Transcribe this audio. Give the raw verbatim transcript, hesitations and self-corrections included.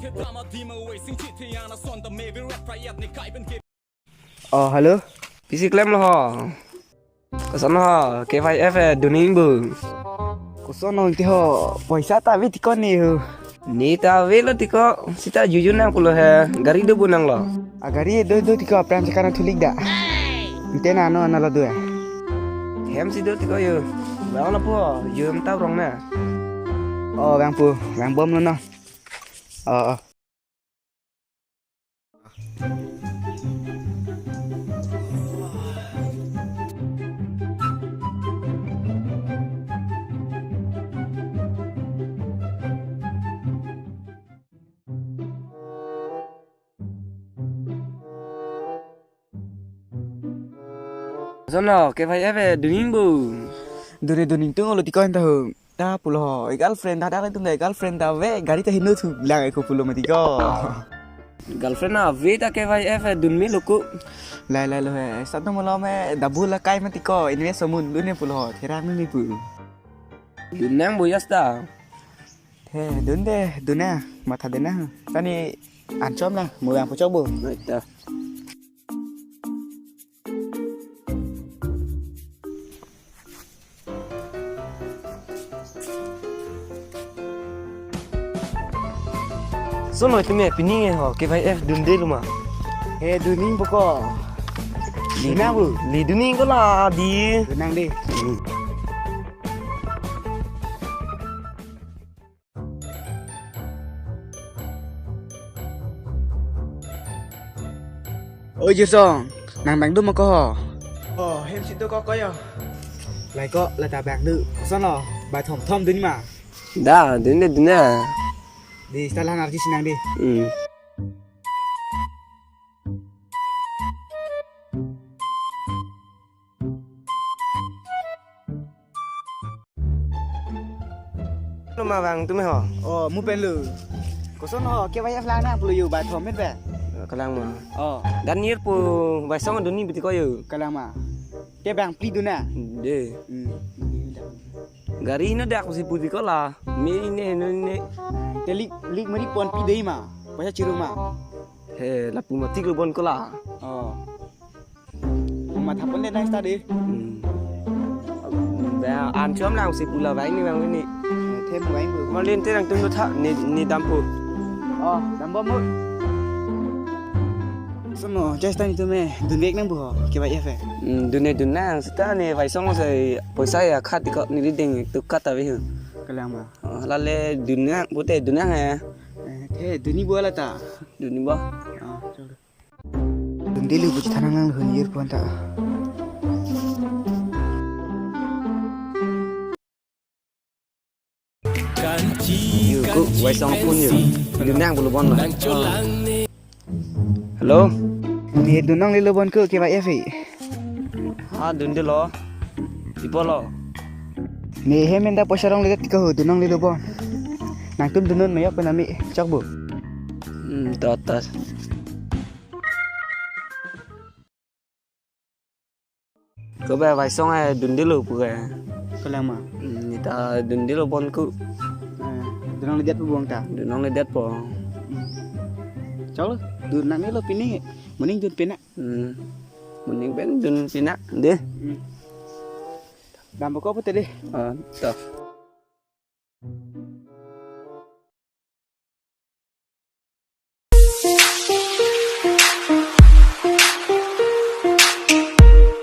Oh, hello. Pisi klemlo ho. Koson ho, K Y F eh, dun-ik bo. Koson ho, ingti ho, poisa ta ave tiko ne ho. Ne ta avelo tiko, sita jujun nang pulo he, gari do bo nanglo. A gari do do tiko, apran chakana thulik da. Ingti na no, na lo do eh. Hem si do tiko yo. Bang lo po, yo hem ta rong na. Oh, bang po, bang bom lo no. Oh, oh. Koson lo, K Y F eh, dun-ik bo. Dun-e dun-ik tung lo tiko anta ho. Ta pulo ho, e girlfriend ta dak tum da girlfriend ta ave, gari ta hinu thu lang e ko pulo mati ko. Girlfriend ave ta K Y F eh, dun melo ko. Lai lai lo he, satu malam eh, dabu la kai mati ko, invest somun dun-e pulo ho, therak mimi pu. Dun nang bo yasta. He, dun de, dun na, matha de na. Tani anchom na, mo yang puchok bo. Baik ta. Koson lo tumi, pini ho, K Y F dundelo ma. He, dun-ik bo ko. Li, dun nang bo. Li dun-ik ko la di. Dun nang di. Hmm. Oi Jirsong, nang bang do ma ko ho? Oh, hem si do ko ko yo. Lai ko, la ta bang do. Koson lo, bai thom thom dun ma. Da, dun de dun na. Di, seta la narji sinang di. Hmm. Lo ma bang tumi ho. Oh, mu pen lo. Koson ho, K Y F lang na pulo yo, bai thom met be. Kalang ma. Oh. Dan nir pu, bai song dun-ik biti ko yo. Kalang ma. Te bang phli dun na. De. Hmm. Gari hinu dak si pu di ko la. Me ne, ne, ne. Te lik, lik mari pon pi de ma. Poisa chiru ma. He, lapu mati ko bon ko la. Oh. Matha pon de nang sta de. Hmm. Ba, anchom lang si pu la bang ni bang ni. Them bang bu. Malin te nangtum do tha, ne, ne dam po. Oh, dam bom mo. Koson lo, just tani tumi, dun-ik nang bo ho, K Y F eh. Hmm, dun-e dun nang, seta ne bai song se, poisa ya khat ko, neli ding tu khat ave ho. Kalang ma. Oh, la le dun nang, pute dun nang eh. Eh, the, dun-ik bo la ta. Dun-ik bo. Ah, chalo. Dundelo pu chethan nang lang ho, earphone ta. Yo, ko, bai song phone yo. Dun nang pulo bon la. Hello? Ne dun nanglelo bon ko K Y F eh. Ha, dundelo. Ipo lo. Ne hem enta poisa rong ledet ko, dun nanglelo bon. Nangtum dun non me yok pen ami chok bo. Hmm, to, to. Ko ba bai song eh dundelo pu ke. Kalang ma. Hmm, ne ta dundelo bon ko. Eh, dun nangledet po bong ta. Dun nangledet po. Hmm. Chalo, dun nangnelo pini. Moning dun pina. Hmm. Moning pen dun pina de. Hmm. Dam ko pute de. Ah, to.